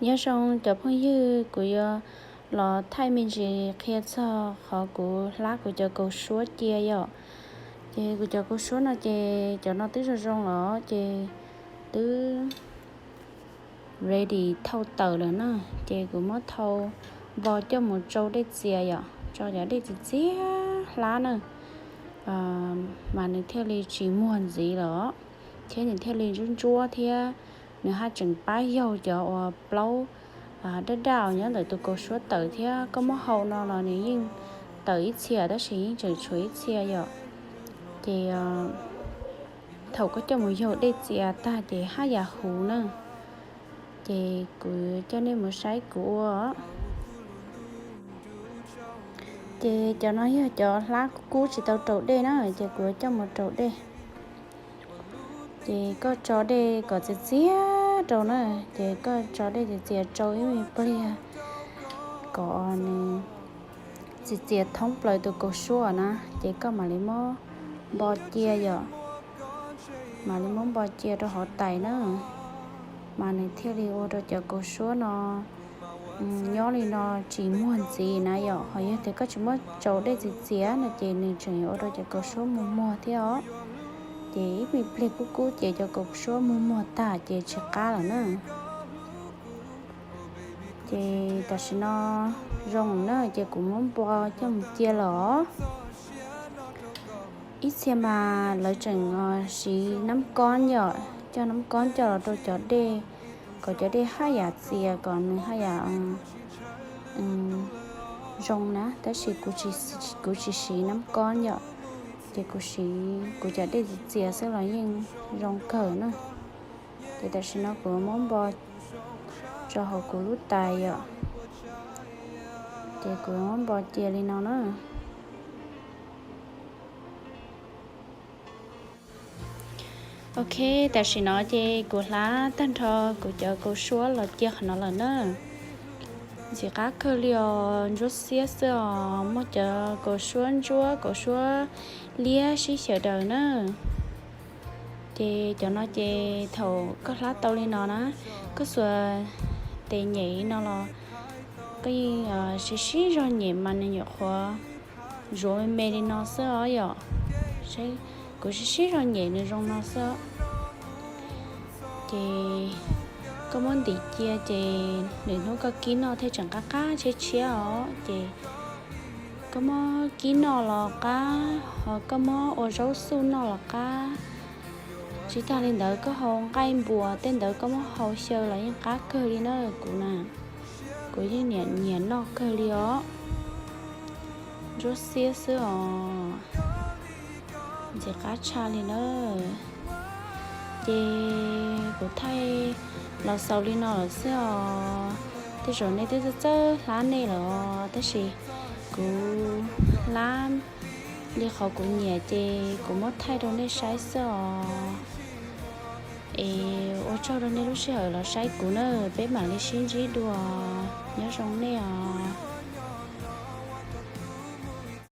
Nyob zoo cov phooj ywg, kuv yuav los thaij me ntsis qhia txog qhov kuv hlab kuv cov kaus suab cia yom. Ces kuv cov kaus suab no ces cov no twb zoo zoo los ces twb ready thau tawm lawm na. Ces kuv muab thau npo coj mus tsau dej txias yom, tso cov dej txias txias hlab na, mas nws thiaj li tsis muag ntxiv lawm thiab nws thiaj li ntsuab ntsuab thiab nws haj tseem pab yaug cov uas plaub daj daj nyob ntawm tus kaus suab tawm thiab. Koj muab hau no los nws yeej tawm ib txhia tab sis yeej tseem tshuav ib txhia yom. Ces thaum koj coj mus yaug dej txias tag ces haj yam huv na. Ces kuv coj nej mus saib kuv ua. Ces cov no yog cov hlab kub kub tsis tau raus dej na, ces kuv yuav coj mus raus dej. Ces koj tso dej kom txias txias rau na, ces koj tso dej txias txias rau ib me pliag kom nws txias txias thoob plaws tus kaus suab na, ces koj mam li muab npo cia yom. Mam li muab npo cia rau hauv tais na, mas nws thiaj li ua rau cov kaus suab no nyob li no tsis muag ntxiv na yom. Ho yog tias koj tsis muab tsau dej txias txias no ces nws tseem yuav ua rau cov kaus suab muag muag thiab os. Ces ib me pliag kub kub ces cov kaus suab muag muag tag ces tsis qab lawm na. Ces tam sim no zoo na, ces kuv muab npo coj mus cia los. Ib txhia mas lawv tseem siv nab koob yom, coj nab koob coj los rau cov dej, kom cov dej haj yam txias kom nws haj yam zoo na, tab sis kuv tsis siv nab koob yom, ces kuv siv kuv cov dej txias txias xwb los yeej zoo kawg na. Ces tam sim no kuv muab npo tso hauv kuv lub tais yom, ces kuv muab npo cia li no na. Ok, tam sim no ces kuv hlab tag nrho kuv cov kaus suab los cia qhov no lawm na. Ntxim qab kawg li os, ntsuab xiab xwb os, muab cov kaus suab ntsuab kaus suab liab sib xyaw daws na. Ces cov no ces thaum koj hlab tau li no na, koj xuas tes nyem li no los koj yeej sib sib zog nyem mas nws nyuam qhuav zuav me me li no xwb os yom. Kuv sib sib zog nyem nws zoo no xwb. Ces koj muab ntim cia ces lwm hnub koj kib noj thiaj tseem qab qab tshiab tshiab os. Ces koj muab kib noj los qab, ho koj muab ua zaub xuj noj los qab. Tsis tag li ntawd koj hau nqaij npua tej ntawd koj muab hau xyaw los yeej qab kawg li na kuv na. Kuv yeej nyiam nyiam noj kawg li os. Ntsuab xiab xwb os. Ntxim qab tshaj li na. Ces kuv thaij los xaus li no lawm xwb os. Tej zaum nej twb txawj txawj hlab nej lawm os, tab sis kuv hlab li qhov kuv nyiam ces kuv muab thaij rau nej saib xwb os. Es ua tsaug rau nej lub sij hawm los saib kuv na, peb mam li sib ntsib dua, nyob zoo nej os.